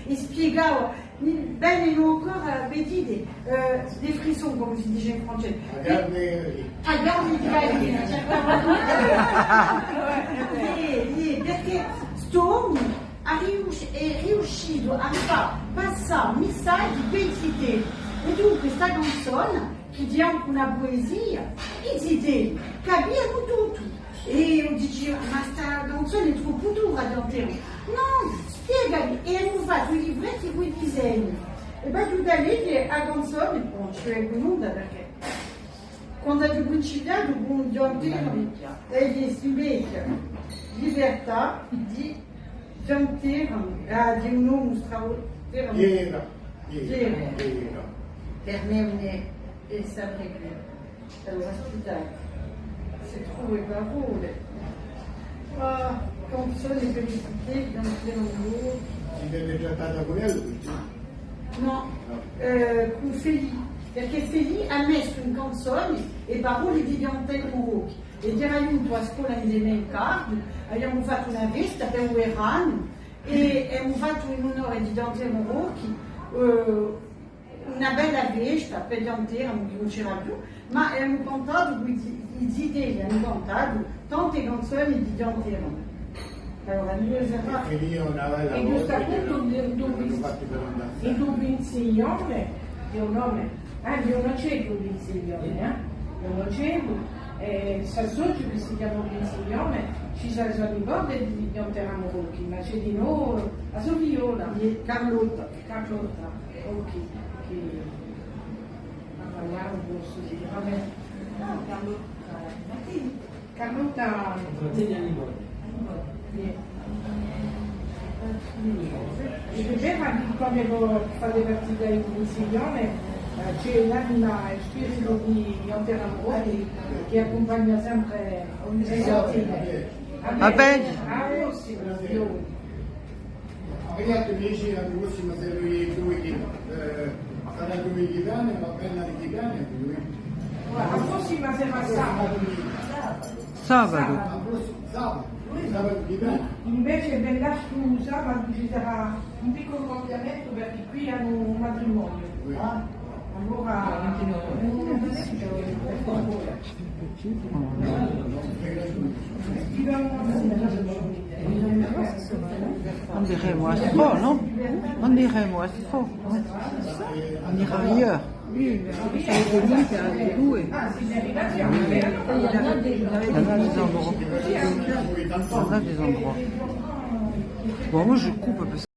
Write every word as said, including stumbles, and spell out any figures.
È spiegava, mi vene ancora, eh, vedite, eh, des frissons, come si dice in francese. A carne, a carne di gallina, certamente. Iè, iè, perchè st'omu hà rius-, hè riuscitu à fà passà messaghji pè i zitelli. È dunque sta canzona, chì hè ancu una puesia, i zitelli capianu tuttu. È eiu dicia, ma sta canzona hè troppu dura, Ghjuvan Teramu. Nò, spiegali, è emu fattu i libretti cù i disegni. È v'aghju da leghje a canzona, bon, ci vole un'onda perchè quandu aghju principiatu cù Ghjuvan Teramu, è ghjè Simbecchia, libertà di Ghjuvan Teramu, ah, di un omu straordinariu. Piera, Piera, Piera. Piera. Per mè ùn hè, hè sempre Piera. Allora, aspittate, s'è trovu e parolle. Ah, canzone per i zitelli, Ghjuvan Teramu. Ci avete trattata cun ellu, quindi? Nò, eh, cù Felì, perchè Felì hà messu in canzone e parolle di Ghjuvan Teramu Rocchi. È era ghjuntu à a scola ind'è mè in Carghju, aviamu fattu una festa per u veranu, è emu fattu in onore di Ghjuvan Teramu Rocchi, eh, una bella festa per Ghjuvan Teramu chì ùn c'era più, ma emu cantatu, i zi-, i zitelli anu cantatu tante canzone di Ghjuvan Teramu. Allora, noi sarà... È ghjustu appuntu, in u, in u pinziglione, hè un nome, ah, hè un ocellu u pinziglione, eh? Hè un ocellu, eh, st'associu chì si chjama u pinziglione, ci sò, sò e corde di Ghjuvan Teramu Rocchi, ma ci hè dinò a so figliola. Iè, Carlotta. Carlotta, ok, chì parla un pocu di, va bè. Ah, Carlotta, Carlotta. Fratelli Annibale. Iè. È hè vera chì quandu vo fate partita in u pinziglione, eh, ci hè l'anima è u spiritu di Ghjuvan Teramu Rocchi chì accumpagna sempre ogni sortita. Va bè. À a prossima. Magari tu dici, a prossima sarà dui, eh, sarà dui gitane, ma appena di gitane, lui. A prossima sarà sabatu. Sabatu. A prossima, sabatu. Sabatu gitane. Invece per l'altru sabatu ci sarà un picculu cambiamentu perchè quì anu un matrimoniu. Ah, allora, eh, Manderemo à Sfò, nò? Manderemo à Sfò, nò? On ira ailleurs. Oui, mais ça va être limite à deux. Il y en a des endroits. Il y en a des endroits. Bon, moi, je coupe parce que